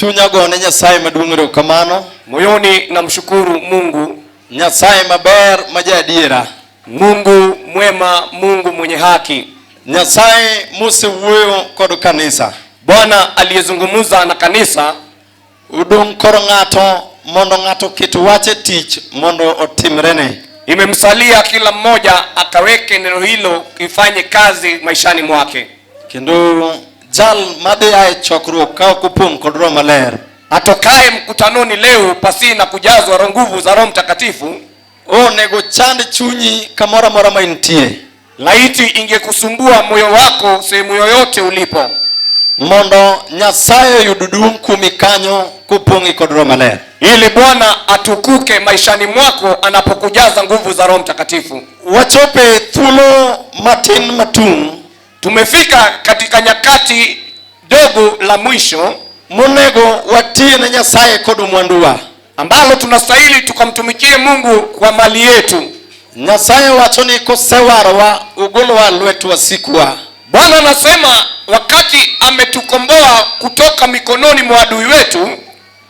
Chunya gone Nyasaye maduong' erokamano. Moyoni namshukuru Mungu. Nyasaye maber ma jaadiera. Mungu mwema, Mungu mwenye haki. Nyasaye mosewuoyo kod kanisa. Bwana aliyezungumza na kanisa. Odong' koro ng'ato mondo ng'ato oket wach e tich mondo otimrene. Imemsalia kila mmoja akaweke neno hilo ifanye kazi maishani mwake. Kendo jal madhi a e chokruok ka ok opong' kod Roho Maler. Atokaye mkutanoni leo pasi na kujazwa nguvu za Roho Mtakatifu. Onego chand chunyi kamoro amora ma intie. Laiti ingekusumbua moyo wako sehemu yoyote ulipo. Mondo Nyasaye oyud duong' kuomi kanyo kopong'i kod Roho Maler. Ili Bwana atukuke maishani mwako anapokujaza nguvu za Roho Mtakatifu. Wachope thuolo matin matung'. Tumefika katika nyakati dogo la mwisho monego watiye ne Nyasaye kod mwanduwa, ambalo tunastahili tukamtumikie Mungu kwa mali yetu. Nyasaye wacho ni kosewarowa ogolowa lwet wasikwa. Bwana anasema wakati ametukomboa kutoka mikononi mwa adui wetu,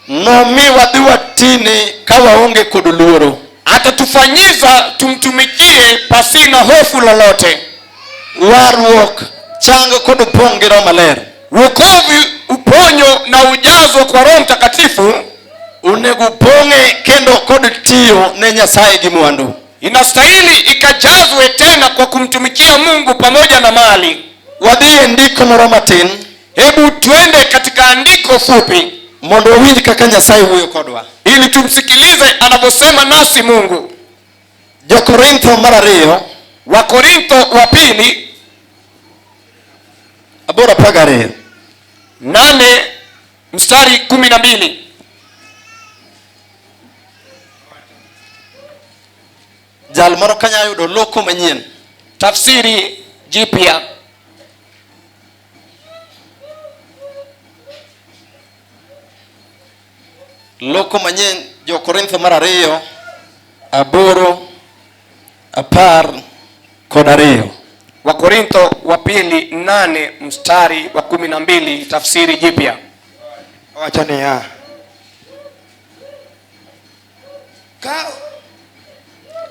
nomi wadhi watine ka waonge kod luoro. Atatufanyiza tumtumikie pasina hofu lolote. Warruok, chang kod pong' gi Roho Maler. Wokovu, uponyo na ujazo kwa Roho Mtakatifu onego pong'e kendo kod tiyo ne Nyasaye gi mwandu. Inastahili ikajazwe tena kwa kumtumikia Mungu pamoja na mali. Wadhi e ndiko moro matin. Hebu tuende katika andiko fupi mondo wawinj kaka Nyasaye wuoyo kodwa, ili tumsikilize anavyosema nasi Mungu. Jokorintho mar ariyo, Wakorintho wa pili 8:12, 8 mstari 12. Jal moro kanya yudo loko manyien, tafsiri jipya. Loko manyien, Jokorintho mar ariyo 8:12. Wakorintho wa pili 8 mstari wa 12, tafsiri jipya. Wacho niya,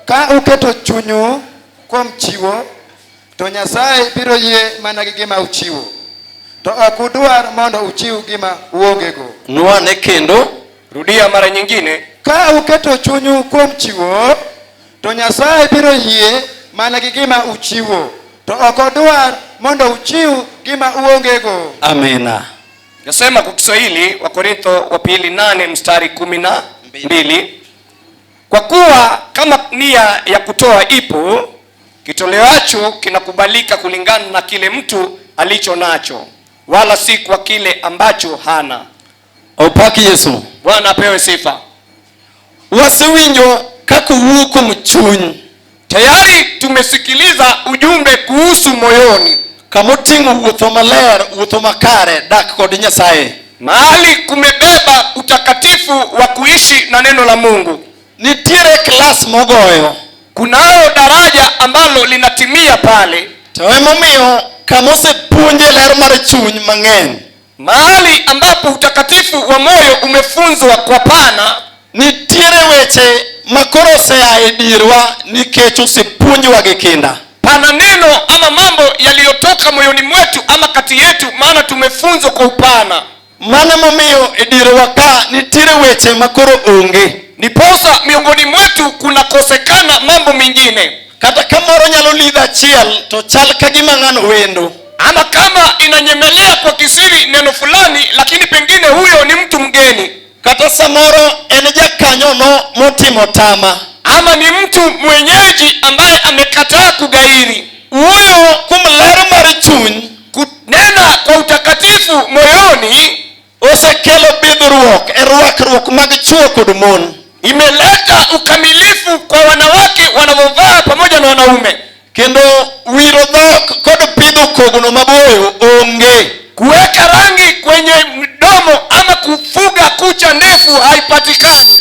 ka uketo chunyu kuom chiwo, to Nyasaye biro yie mana gi gima uchiwo, to ok udwar mondo uchiw gima uongego. Nwane kendo. Rudia mara nyingine. Ka uketo chunyu kuom chiwo, to Nyasaye biro yie mana gi gima uchiwo, to ok odwar mondo uchiw gima uongego. Amina. Nasema kwa Kiswahili, Wakorintho wa pili 8 mstari 12, kwa kuwa kama nia ya kutoa ipo, kitolewacho kinakubalika kulingana na kile mtu alicho nacho, wala si kwa kile ambacho hana. Opaki Yesu. Bwana apewe sifa. Wasewinjo kaka owuo kuom chuny. Tayari tumesikiliza ujumbe kuhusu moyoni. Kamoting'o wuotho maler, wuotho makare, dak kod Nyasaye. Mahali kumebeba utakatifu wa kuishi na neno la Mungu. Nitiere klas mogoyo. Kunayo daraja ambalo linatimia pale. To emomiyo kamosepuonje ler mar chuny mang'eny. Mahali ambapo utakatifu wa moyo umefunzwa kwa pana. Nitiere weche makoro osea e dierwa nikech osepuonjwa gi kinda. Pana neno ama mambo yaliyotoka moyoni mwetu ama kati yetu, maana tumefunzwa kwa upana. Mano momiyo e dierwa ka nitiere weche makoro onge. Ndiposa miongoni mwetu kunakosekana mambo mengine. Kata kamoro nyalo lidho achiel to chal ka gima ng'ano wendo. Ama kama inanyemelea kwa kisiri neno fulani, lakini pengine huyo ni mtu mgeni. Kata samoro en jakanyono motimo tama. Ama ni mtu mwenyeji ambaye amekataa kugairi. Wuoyo kuom ler mar chuny, kunena kwa utakatifu moyoni, osekelo bidhruok e rwakruok mag chwo kod mon. Imeleta ukamilifu kwa wanawake wanavyovaa pamoja na wanaume. Kendo wiro dhok kod pidho kogno maboyo onge. Kuweka rangi kwenye mdomo ama kufuga kucha ndefu haipatikani.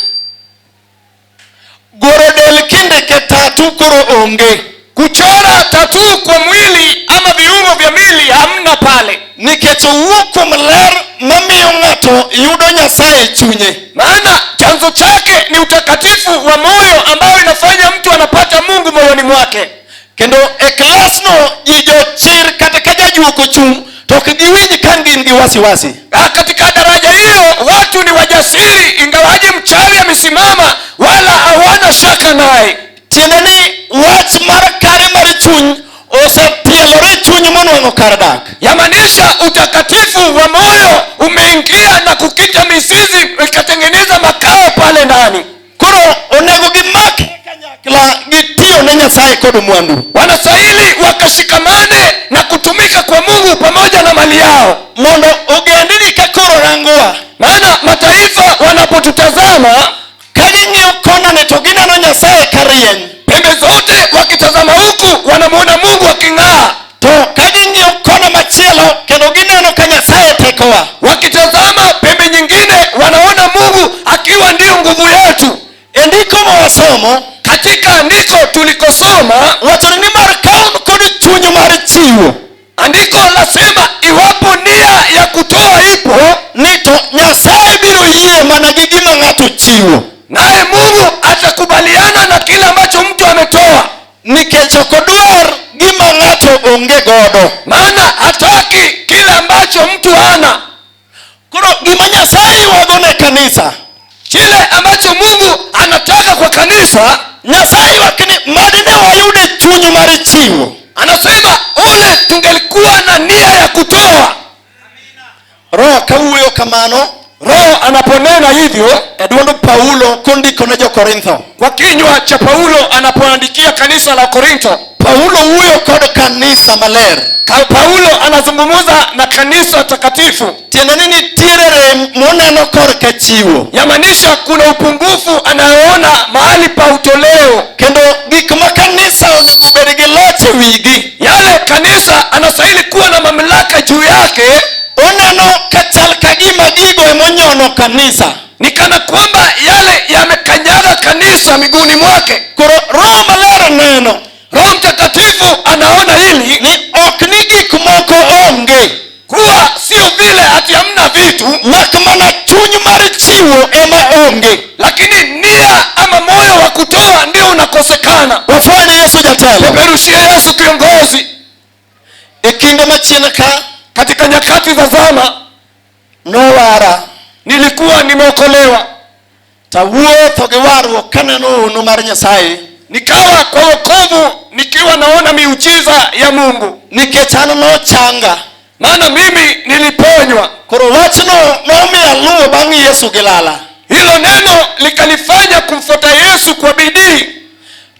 Goro del kindike tatu koro onge. Kuchora tatu kwa mwili ama viungo vya mwili hamna pale. Nikech owuok kuom ler mamiyo ng'ato ng'ato yudo Nyasaye e chunye. Maana chanzo chake ni utakatifu wa moyo ambao inafanya mtu anapata Mungu moyoni mwake. Kendo e klasno ji jochir kata ka jajuok ochung' to ok giwinj ka gin gi wasiwasi. Katika daraja hiyo watu ni wajasiri, ingawaje mchawi amesimama, wala hawana shaka naye. Tiende ni wach mar kare mar chuny osepielore e chuny monwang'o kar dak. Yamaanisha utakatifu wa moyo umeingia na kukita mizizi ikatengeneza makao pale ndani. Koro onego gimak kanyakla gitiyo ne Nyasaye kod mwandu. Wanastahili wakashikamane na kutumika kwa Mungu pamoja na mali yao, mondo ogendini ka koro rangowa, maana mataifa wanapotutazama ka ging'iyo konani to gineno Nyasaye karieny, pembe zote, wakitazama huku wanamuona Mungu aking'aa, to ka ging'iyo kona machielo kendo gineno ka Nyasaye tekowa. Wakitazama pembe nyingine wanaona Mungu akiwa ndiyo nguvu yetu. E ndiko ma wasomo, Katika andiko tulikosoma, wacho ni mar ka un kod chuny mar chiwo, andiko lasema iwapo nia ya kutoa ipo, ni to Nyasaye biro yie mana gi gima ng'ato chiwo, naye Mungu atakubaliana na kile ambacho mtu ametoa, nikech ok odwar gima ng'ato onge godo. Maana hataki kile ambacho mtu hana. Koro gima Nyasaye ywago ne kanisa, Kile ambacho Mungu anataka kwa kanisa, Nyasaye ywak ni mad ne wayude chuny mar chiwo. Anasema ule tungelikuwa na nia ya kutoa. Roho kawuoyo kamano, Roho anaponena hivyo e duond Paulo kondiko ne jo-Korintho, kwa kinywa cha Paulo anapoandikia kanisa la Korinto, Paulo wuoyo kod kanisa maler. Paulo anazungumza na kanisa takatifu. Tiende ni nitiere rem moneno korka chiwo. Yamaanisha kuna upungufu anayoona mahali pa utoleo. Kendo gik ma kanisa onego bed gi loch e wigi, Yale kanisa anastahili kuwa na mamlaka juu yake, oneno ka chal ka gima gigo emonyono kanisa. Ni kana kwamba yale yamekanyaga kanisa miguuni mwake. Koro Roho Maler neno Roho Mtakatifu anaona hili ni ok ni gik moko onge, kuwa sio vile ati hamna vitu, mak mana chuny mar chiwo ema onge. Lakini nia ama moyo wa kutoa ndio unakosekana. Wafweny Yesu jatelo. Peperushie Yesu kiongozi. E kinde machien ka Katika nyakati za zama nowara nilikuwa nimeokolewa, tawuotho gi warruok kaneno hono mar Nyasaye, nikawa kwa wokovu nikiwa naona miujiza ya Mungu, nikech an nochanga. Maana mimi niliponywa. Koro wachno nomiyo aluwo bang' Yesu gi lala. Hilo neno likanifanya kumfuata Yesu kwa bidii.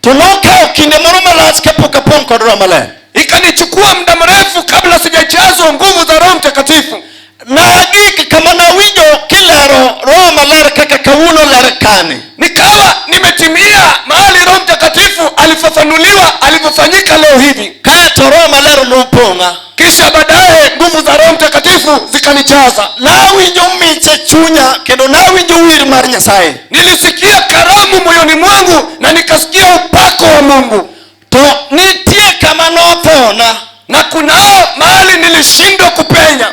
To nokawo kinde moro malach kapok apong' kod Roho Maler. Ikanichukua muda mrefu kabla sijajazwa nguvu za Roho Mtakatifu. Nagik kama nawinjo kilero Roho Maler kaka kawuono ler kani. Nikawa nimetimia mahali Roho Mtakatifu alifafanuliwa alivyofanyika leo hivi. Kaeto Roho Maler nopong'a. Kisha baadaye nguvu za Roho Mtakatifu zikanijaza. Nawinjo mich e chunya kendo nawinjo wir mar Nyasaye. Nilisikia karamu moyoni mwangu na nikasikia upako wa Mungu. To nitie kama nothona. Na kunao mahali nilishindwa kupenya.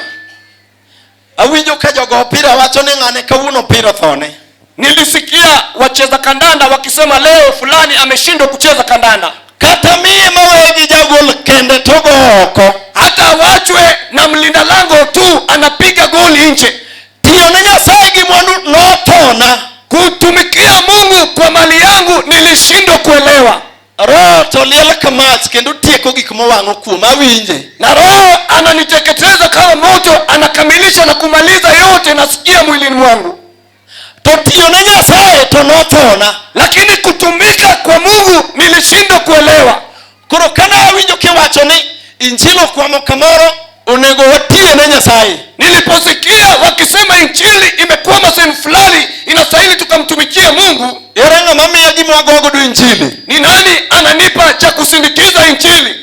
Awinjo ka jogo opira wacho ni ng'ane kawuono opira othone. Nilisikia wacheza kandanda wakisema leo fulani ameshindwa kucheza kandanda. Kata miye mawe gi jagol kende to go oko. Hata wachwe na mlinda lango tu anapiga goli nje. Tiyo ne Nyasaye gi mwandu nothona. Kutumikia Mungu kwa mali yangu nilishindwa kuelewa. Roho to liel ka mach kendo tieko gik mowang'o kuoma awinje. Na Roho ananiteketeza kama moto, anakamilisha na kumaliza yote nasikia mwilini mwangu. To tiyo ne Nyasaye to nothona. Lakini kutumika kwa Mungu nilishindwa kuelewa. Koro kane awinjo kiwacho ni injili okwamo kamoro onego watiye ne Nyasaye. Niliposikia wakisema injili imekwama sehemu fulani, inastahili tukamtumikie Mungu. Ere ng'ama miya gima wago godo injili? Ni nani ananipa cha kusindikiza injili?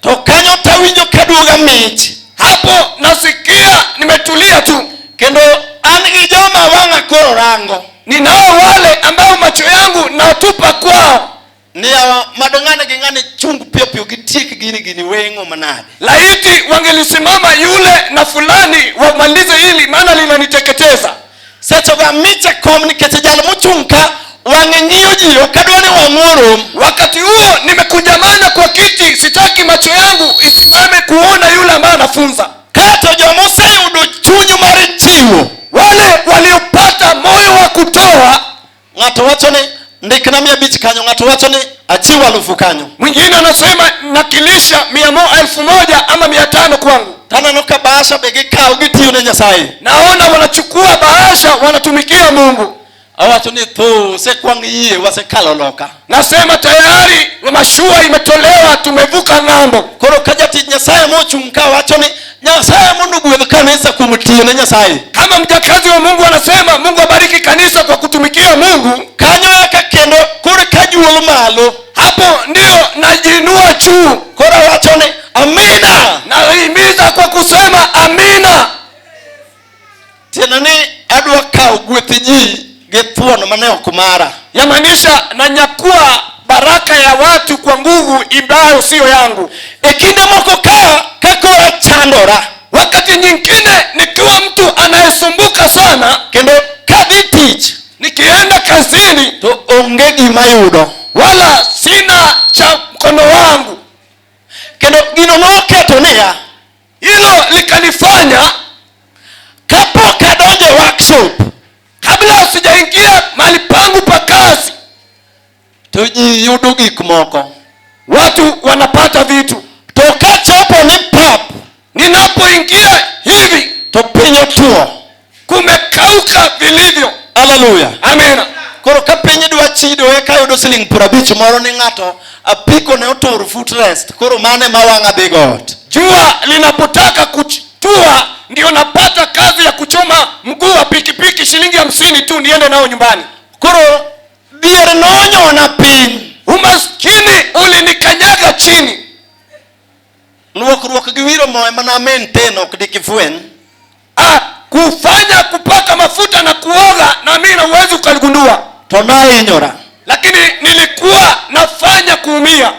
To kanyo tawinjo kaduoga mich. Hapo nasikia nimetulia tu. Kendo an gi joma wang'a koro rango. Ninao wale ambao macho yangu natupa kwao. Ni yawa mad ng'ani gi ng'ani chung piyo piyo gitiek gini gini weng'o manade. Laiti wangelisimama yule na fulani wamalize hili, maana linaniteketeza. Seche go amiche kom nikech jal mochung' ka wang'e ng'iyo ji ok adwa ni wang'u orom. Wakati huo nimekunjamana kwa kiti, sitaki macho yangu isimame kuona yule ambaye anafunza. Kato joma oseyudo chuny mar chiwo. Wale waliopata moyo wa kutoa, Ng'ato wacho ni ndikna 500 kanyo, ng'ato wacho ni achiw 1000 kanyo. Mwingine anasema nakilisha 1,000 ama 500 kwangu. Taneno ka bahasha be gikawo gitiyo ne Nyasaye. Naona wanachukua bahasha wanatumikia Mungu. Awacho ni tho osekwang' yie wasekalo loka. Nasema tayari mashua imetolewa, tumevuka ng'ambo. Koro ka jatich Nyasaye mochung' ka wacho ni Nyasaye mondo ogwedh kanisa kuom tiyo ne Nyasaye. Kama mjakazi wa Mungu anasema Mungu abariki kanisa kwa kutumikia Mungu, Kanyo eka kendo koro ka juol malo. Hapo ndio najiinua juu. Koro awacho ni amina. Nahimiza kwa kusema amina. Tiende ni adwa kawo gweth ji gi thuon mane ok mara. Yamaanisha nanyakua baraka ya watu kwa nguvu ambayo sio yangu. E kinde moko ka koro achandora, wakati nyingine nikiwa mtu anayesumbuka sana, kendo kadhi tich, nikienda kazini, to onge gima ayudo, wala sina cha mkono wangu. Kendo gino noketo niya, hilo likanifanya kapok adonjo e workshop, kabla sijaingia mahali pangu pa kazi, to ji yudo gik moko, watu wanapata vitu. To kachopo ni pap, ninapoingia hivi, to piny otuo, kumekauka vilivyo. Haleluya. Amina. Koro ka piny dwa chido eka yudo siling 50 moro ni ng'ato apiko ne otur footrest, koro mane ma wang'a dhi go ot. Jua linapotaka kutua ndio napata kazi ya kuchoma mguu wa pikipiki shilingi 50 tu niende nao nyumbani. Koro dhier nonyona piny. Umaskini ulinikanyaga chini. Luokruok gi wiro mo ema na maintain ok dikifweny. Kufanya kupaka mafuta na kuoga na mimi na uwezo ukaligundua. To nahinyora. Lakini nilikuwa nafanya kuumia.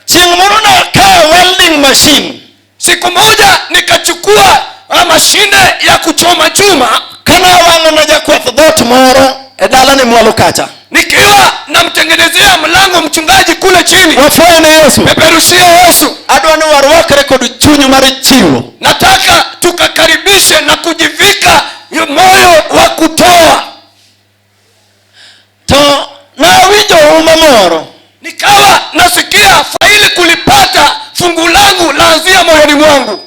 Chieng' moro nakawo welding machine. Siku moja nikachukua mashine ya kuchoma chuma. Kana wang'o na jakwath dhoot moro e dalane mwalo kacha. Nikiwa namtengenezea mlango mchungaji kule chini. Wafwaye ne Yesu. Peperushie Yesu. Adwa ni warwakre kod chuny mar chiwo. Nataka tukakaribishe na kujivika moyo wa kutoa. To nawinjo uma moro. Nikawa nasikia faili kulipata fungu langu laanzia moyoni mwangu.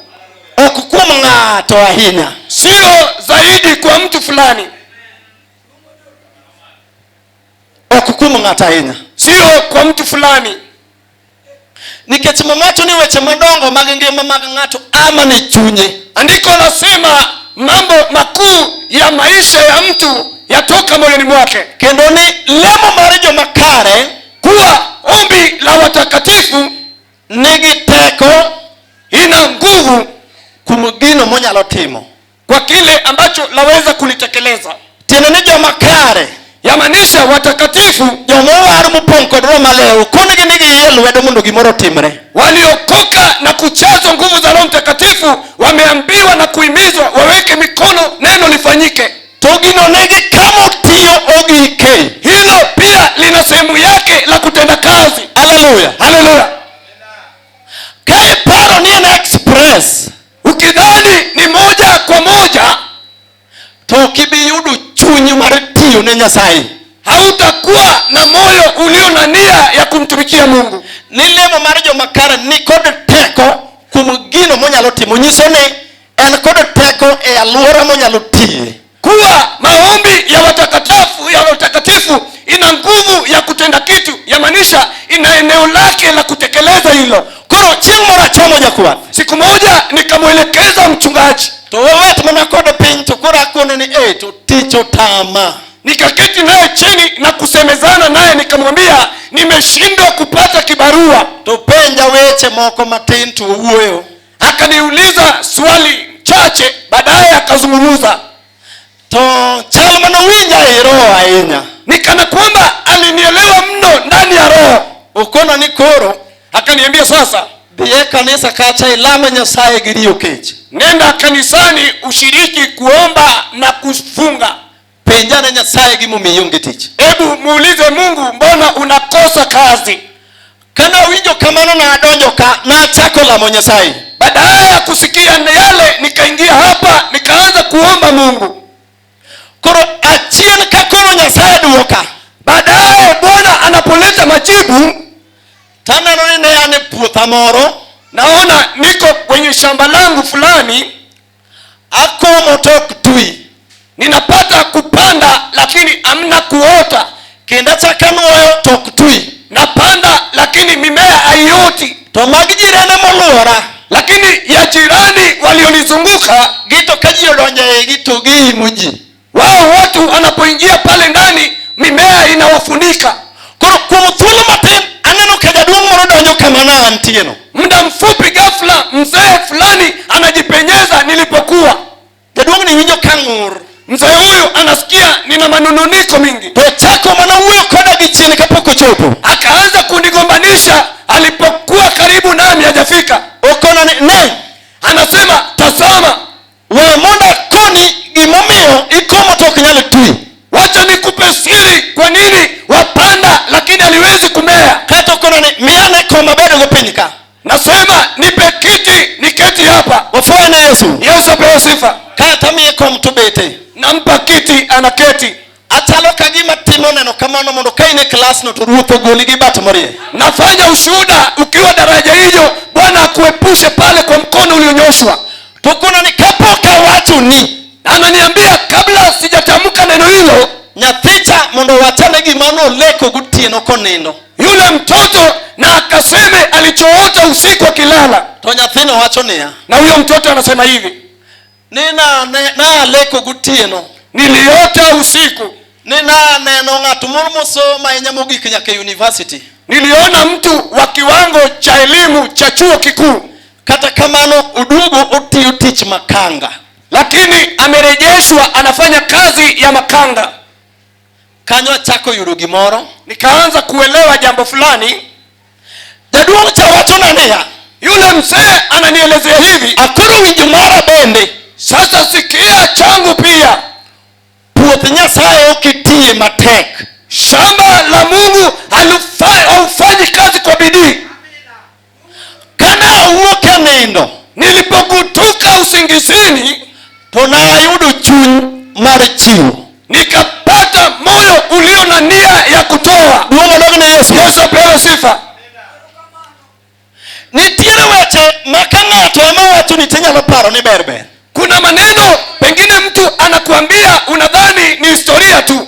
Ok kuom ng'ato ahinya. Sio zaidi kwa mtu fulani. Ok kuom ng'ato ahinya. Sio kwa mtu fulani. Nikech mamacho ni weche madongo mag ngima mag ng'ato ama ni chunye. Andiko lasema mambo makuu ya maisha ya mtu yatoka moyoni mwake. Kendo ni lemo mar joma kare kuwa ombi la watakatifu nigi teko, ina nguvu kuom gino monyalo timo, kwa kile ambacho laweza kulitekeleza. Tiende ni joma kare yamaanisha watakatifu, joma owar mopong' kod Roho Maler, okonegi ni giyie lwedo mondo gimoro otimre. Waliokoka na kuchazwa nguvu za Roho Mtakatifu wameambiwa na kuhimizwa waweke mikono neno lifanyike. To gino nigi kama otiyo ogike. Hilo pia lina sehemu yake la kutenda kazi. Haleluya. Haleluya. Ka iparo ni en express, ukidhani ni moja kwa moja, to ok ibi yudo chuny mar tiyo ne Nyasaye. Hautakuwa na moyo ulio na nia ya kumtumikia Mungu. Ni lemo mar joma kare ni kod teko kuom gino monyalo timo, nyiso ni en kod teko e alwora monyalo tiye. Kuwa maombi ya watakatifu, ya watakatifu ina nguvu ya kutenda kitu, yamaanisha ina eneo lake la kutekeleza hilo. Koro chieng' moro achomo jakwath. Siku moja nikamwelekeza mchungaji. To wawet mana kode piny to koro akone ni, to tich otama. Nikaketi naye chini na kusemezana naye, nikamwambia nimeshindwa kupata kibarua. To penja weche moko matin to owuoyo. Akaniuliza swali chache, baadaye akazungumza. To chal mane owinja e roho ahinya. Ni kana kwamba alinielewa mno ndani ya roho. Okona ni koro Akaniambia, sasa dhi e kanisa kacha ilame Nyasaye gi riyo kech. Nenda kanisani ushiriki kuomba na kufunga. Penjane Nyasaye gimomiyo ionge tich. Hebu muulize Mungu, mbona unakosa kazi? Kane awinjo kamano nadonjo ka nachako lamo Nyasaye. Baadaye ya kusikia yale, nikaingia hapa nikaanza kuomba Mungu. Koro achien ka koro Nyasaye duoka. Baadaye Bwana anapoleta majibu, Taneno ni ne an e puotha moro, naona niko kwenye shamba langu fulani, akomo to ok twi. Ninapata kupanda lakini hamna kuota. Kendo achako anuoyo to ok twi. Napanda lakini mimea haioti. To mag jirende moluora, Lakini ya jirani walionizunguka, gi to ka ji odonjo e igi to giimo ji. Wao watu wanapoingia pale ndani, mimea inawafunika. Koro kuom thuolo matin aneno ka jaduong' moro donjo kama ne antie no. Muda mfupi, ghafla mzee fulani anajipenyeza nilipokuwa. Jaduong' ni winjo ka ng'ur. Mzee huyu anasikia nina manununiko mingi. To chako mana wuoyo koda gi chien kapok ochopo. Akaanza kunigombanisha alipokuwa karibu nami hajafika. Okona ni ne Anasema, tazama, we mondo akoni gimomiyo ikomo to ok nyal twi. Wacha nikupe siri kwa nini wapanda lakini haliwezi kumea. Kato okona ni miyane kom abedogo piny ka. Nasema nipe kiti niketi hapa. Wafuoyo ne Yesu. Yesu apewe sifa. Kata miye kom to bete. Nampa kiti anaketi. Achalo ka gima timo neno kamano mondo ka in e klas no to ruoth ogoli gi bat morie. Nafanya ushuhuda ukiwa daraja hiyo, Bwana akuepushe pale kwa mkono ulionyoshwa. To kona ni kapok awacho ni, Ananiambia kabla sijatamka neno hilo, nyathicha mondo owachane gima noleko gotieno konindo. Yule mtoto na akaseme alichoota usiku akilala. To nyathino wacho niya, Na huyo mtoto anasema hivi, ni naleko gotieno, niliota usiku, ni naneno ng'at moro mosomo ahinya mogik nyaka e university. Niliona mtu wa kiwango cha elimu cha chuo kikuu. Kata kamano oduogo otiyo tich makanga. Lakini amerejeshwa anafanya kazi ya makanga. Kanyo achako yudo gimoro. Nikaanza kuelewa jambo fulani. Jaduong' cha wacho na niya, yule mzee ananielezea hivi, akoro winjo mara bende. Sasa sikia changu pia. Puoth Nyasaye ok itiye matek. Shamba la Mungu haufanyi kazi kwa bidii. Kana awuok e nindo, nilipogutuka usingizini, to nayudo chuny mar chiwo. Nikapata moyo ulio na nia ya kutoa. Duong' odog ne Yesu. Yesu apewe sifa. Nitiere weche ma ka ng'ato ema wacho ni tinyalo paro ni ber ber. Kuna maneno pengine mtu anakuambia unadhani ni historia tu.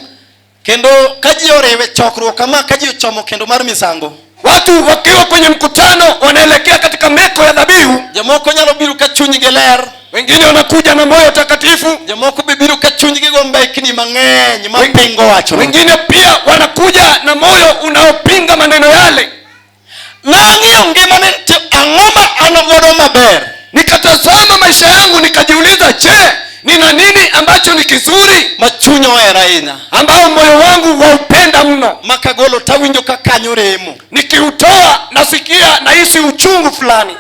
Kendo ka ji oriwe chokruok kama ka ji ochomo kendo mar misango, watu wakiwa kwenye mkutano wanaelekea katika meko ya dhabihu, jomoko nyalo biro ka chunygi ler, wengine wanakuja na moyo takatifu, jomoko be biro ka chunygi go mbekni mang'eny mapingo wachno, wengine pia wanakuja na moyo unaopinga maneno yale. Nang'iyo ngimane to ang'o ma an godo maber? Nikatazama maisha yangu nikajiuliza, je, nina nini ambacho ni kizuri ma chuny ohero ahinya, ambao moyo wangu waupenda mno, ma kagolo tawinjo ka kanyo remo, nikiutoa nasikia nahisi uchungu fulani.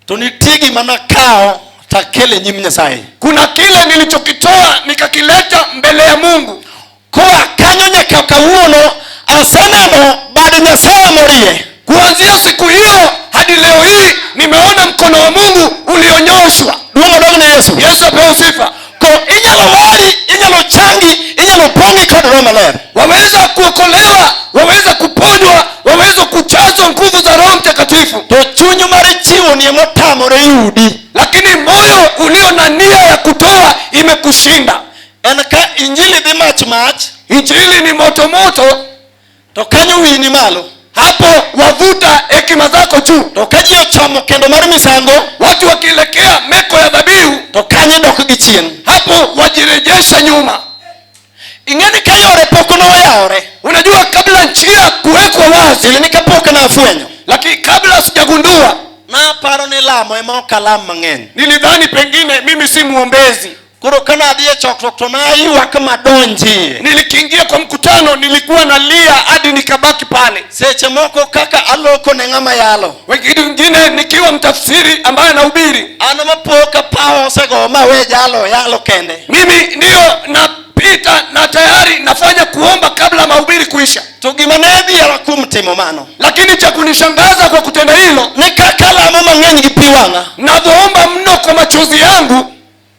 To nitie gima nakawo takele nyim Nyasaye. Kuna kile nilichokitoa nikakileta mbele ya Mungu. Koa kanyo nyaka kawuono aseneno bad Nyasaye morie. Kuanzia siku hiyo hadi leo hii nimeona mkono wa Mungu ulionyoshwa. Duong' odog ne Yesu. Yesu apewe sifa. Ko inyalo wari, inyalo changi, inyalo pong'i kod Roho Maler. Waweza kuokolewa, waweza kuponywa, waweza kuchazwa nguvu za Roho Mtakatifu. To chuny mar chiwo ni emotamore yudi. Lakini moyo ulio na nia ya kutoa imekushinda. En ka injili dhi mach mach, injili ni moto moto, to kanyo wiyi ni malo. Hapo wavuta hekima zako juu. To ka ji ochomo kendo mar misango, watu wakielekea meko ya dhabihu, to kanyo dok gi chien. Hapo wajirejesha nyuma. Ing'eni ka yore pok noyawore. Unajua kabla njia kuwekwa wazi, Ili ni kapok nafwenyo. Lakini kabla sijagundua, naparo ni lamo ema ok alam mang'eny. Nilidhani pengine mimi si muombezi. Koro kane adhi e chokruok to naywak madonji. Nilikiingia kwa mkutano, nilikuwa nalia hadi nikabaki pale. Seche moko kaka aloko ne ng'ama yalo. Wengine nikiwa mtafsiri ambaye anahubiri, An mapo ka pawa osego ma we jalo yalo kende. Mimi ndiyo napita na tayari nafanya kuomba kabla mahubiri kuisha. To gima ne dhiera kuom timo mano. Lakini cha kunishangaza kwa kutenda hilo, Ni kaka lamo mang'eny gi pi wang'a. Navyoomba mno kwa machozi yangu,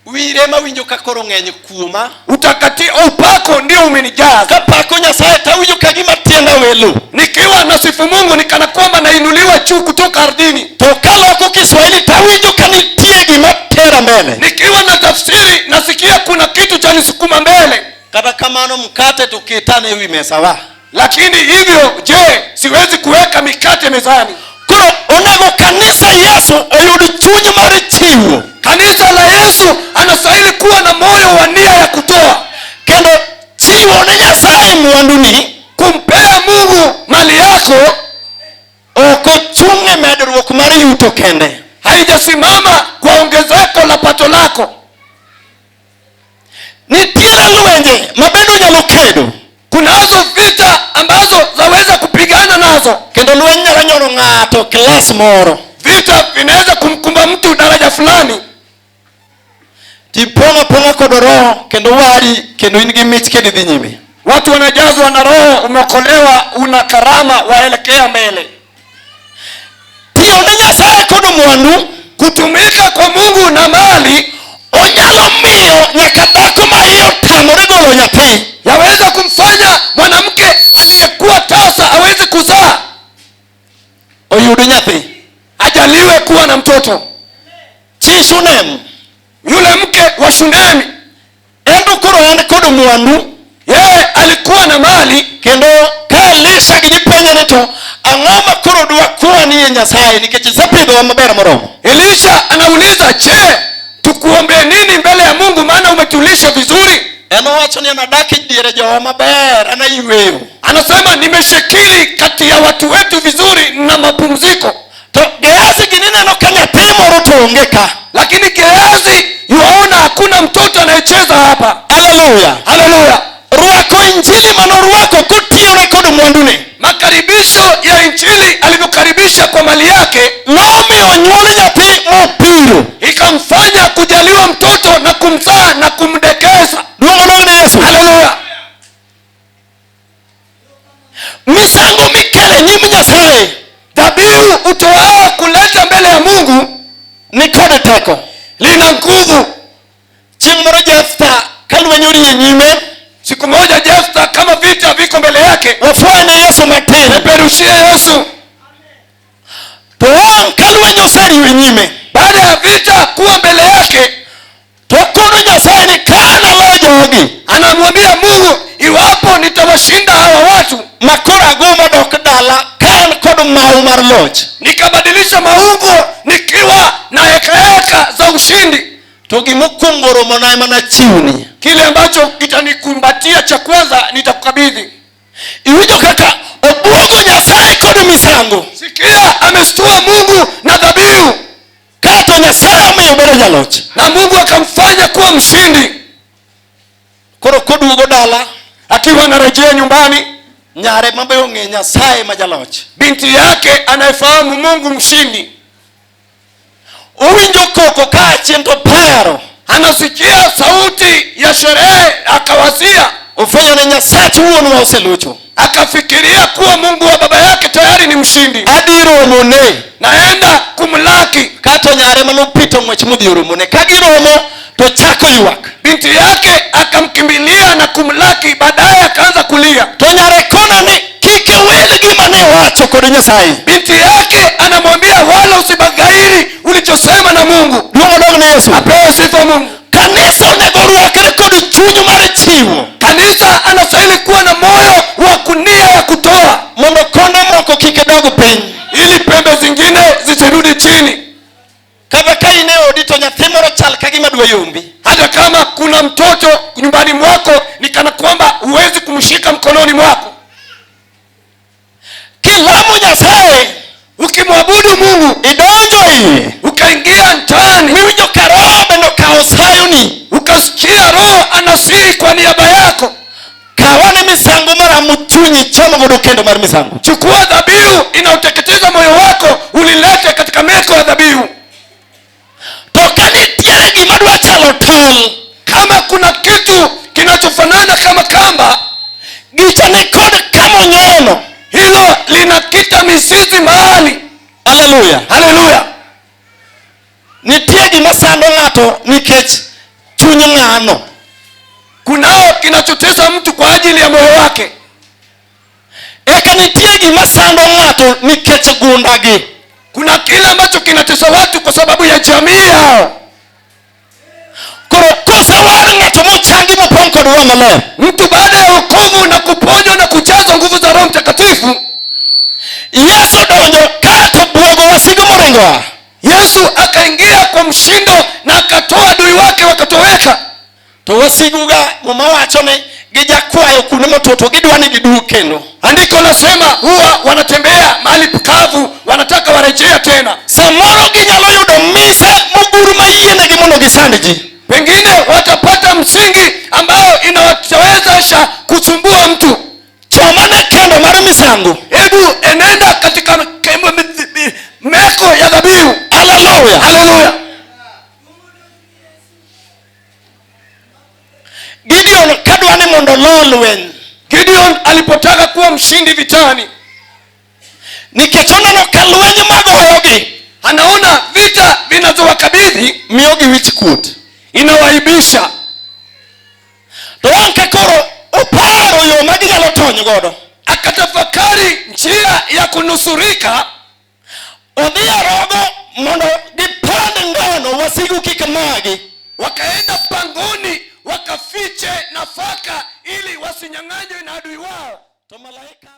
Wire mawinjo ka koro ng'eny kuoma. Utakati upako ndio umenijaza. Kapako Nyasaye tawinjo ka gima tienda welo. Nikiwa nasifu Mungu ni kana kwamba nainuliwa juu kutoka ardhini. To kaloko Kiswahili tawinjo ka nitie gima tera mbele. Nikiwa na tafsiri nasikia kuna kitu cha nisukuma mbele. Kata kamano mkate tukitane ewi mesa wa. Lakini hivyo je, siwezi kuweka mikate mezani. Koro onego kanisa Yesu oyud chuny mar chiwo. Kanisa la Yesu anastahili kuwa na moyo wa nia ya kutoa. Kendo chiwo ne Nyasaye mwanduni, kumpea Mungu mali yako, ok ochung' e medruok mar yuto kende. Haijasimama kwa ongezeko la pato lako. Nitiere lwenje ma bende onyalo kedo. Kunazo vita ambazo zaweza kupigana nazo. Kendo lweny nyalo nyono ng'ato klas moro. Vita vinaweza kumkumba mtu daraja fulani. Tipong'a pong'a kod roho kendo wari kendo in gi mich kendo idhi nyime. Watu wanajazwa na roho, umeokolewa, una karama, waelekea mbele. Tiyo ne Nyasaye kod mwandu, kutumika kwa Mungu na mali, onyalo miyo nyaka dhako ma iye otamore golo nyathi. Yaweza kumfanya mwanamke aliyekuwa tasa aweze kuzaa. Oyud nyathi. Ajaliwe kuwa na mtoto. Chi Shunem, yule mke wa Shunemi, en koro en kod mwandu. Yeye alikuwa na mali. Kendo ka Elisha gi jipenje ni to ang'o ma koro dwa kwani e Nyasaye nikech isepidhowa maber moromo. Elisha anauliza, je, tukuombe nini mbele ya Mungu maana umetulisha vizuri? En owacho ni anadak e diere jowa maber, an ayweyo. Anasema nimeshikili kati ya watu wetu vizuri na mapumziko. To Gehazi gini neno ka nyathi moro to onge ka. Lakini Gehazi yuaona hakuna mtoto anayecheza hapa. Haleluya. Haleluya. Rwako injili manorwako kotiyore kod mwandune. Makaribisho ya injili alivyokaribisha kwa mali yake, nomiyo onyuol nyathi mopiro, ikamfanya kujaliwa mtoto na kumzaa na kumdekeza. Duong' odog ne Yesu. Haleluya. Misango mikele nyim Nyasaye, dhabihu utoao kuleta mbele ya Mungu ni kod teko, lina nguvu. Chieng' moro Jeftha ka lweny orie nyime, siku moja Jeftha kama vita viko mbele yake, wafwaye ne Yesu matin, peperushie Yesu. To wang' ka lweny oseriwo nyime, baada ya vita kuwa mbele yake, to kono Nyasaye ni ka nalo jogi, anamwambia Mungu, iwapo nitawashinda hawa watu, makoro ago madok dala ka an kod mau mar loch, nikabadilisha maungo nikiwa na hekaheka za ushindi, to gimokwongo romona ema nachiwni. Kile ambacho kitanikumbatia cha kwanza nitakukabidhi. Iwinjo kaka obwogo Nyasaye kod misango. Sikia, amestua Mungu na dhabihu. Kato Nyasaye omiyo bedo jaloch, na Mungu akamfanya kuwa mshindi. Koro koduogo dala, akiwa anarejea nyumbani, nyare mabe ong'e Nyasaye ma jaloch, binti yake anayefahamu Mungu mshindi, owinjo koko ka achien to paro, anasikia sauti ya sherehe, akawazia, ofwenyo ni Nyasaye wuonwa oselocho, akafikiria kuwa Mungu wa baba yake tayari ni mshindi. Adhi romone, naenda kumlaki. Kato nyare manopito ng'wech modhi oromone, ka giromo to chako ywak. Binti yake akamkimbilia na kumlaki, baadaye akaanza kulia. To nyare kona ni kik iwil gima ne iwacho kod Nyasaye. Binti yake anamwambia wala usibaghairi ulichosema na Mungu. Duong' odog ne Yesu. Apewe sifa Mungu. Kanisa onego rwakre kod chuny mar chiwo. Kanisa anastahili kuwa na moyo wa kunia ya kutoa, mondo konde moko kik dog piny, ili pembe zingine zisirudi chini. Kata ka in e odi to nyathi moro chal ka gima dwa yombi, hata kama kuna mtoto nyumbani mwako ni kana kwamba huwezi kumshika mkononi mwako. Kilamo Nyasaye, ukimwabudu Mungu, idonjo iye, ukaingia ndani, miwinjo ka roho bende okawo sayoni, ukasikia Masihi kwa niaba yako. Kawane misango maramo chunyi chom godo kendo mar misango. Chukua dhabihu inayoteketeza moyo wako, ulilete katika meko ya dhabihu. To ka nitiere gima dwa chalo tol, Kama kuna kitu kinachofanana kama kamba, gicha ni kod kamonyono. Hilo linakita mizizi mahali. Haleluya. Haleluya! Nitie gima sando ng'ato nikech chuny ng'ano. Kunao kinachotesa mtu kwa ajili ya moyo wake. Eka nitie gima sando ng'ato nikech gundagi. Kuna kile ambacho kinatesa watu kwa sababu ya jamii yao. Koro kosewar ng'ato mochangi mopong' kod Roho Maler, Mtu baada ya wokovu na kuponywa na kujazwa nguvu za Roho Mtakatifu, Yesu donjo ka to buogo wasigu moringoa. Yesu akaingia kwa mshindo na akatoa adui wake wakatoweka. To wasiguga Muma wacho ni gijakwayo kuonde motwo to gidwa ni giduog kendo. Andiko nasema huwa wanatembea mahali pakavu, wanataka warejea tena. Samoro ginyalo yudo mise mogur mayienegi mondo gisand ji. Pengine watapata msingi ambao inawezesha kusumbua mtu. Chomane kendo mar misango. Hebu enenda katika meko ya dhabihu. Haleluya. Haleluya! Gideon kadwa ni mondo olo lweny, Gideon alipotaka kuwa mshindi vitani, nikech oneno ka lweny magoyogi anaona vita vinazowakabidhi miyogi wich kuot. Inawaibisha. To wang' ka koro oparo yo ma ginyalo tony godo, Akatafakari njia ya kunusurika, odhi e rogo mondo gipand ngano wasigu kik magi. Wakaenda pangoni wakafiche nafaka ili wasinyang'anywe na adui wao. To malaika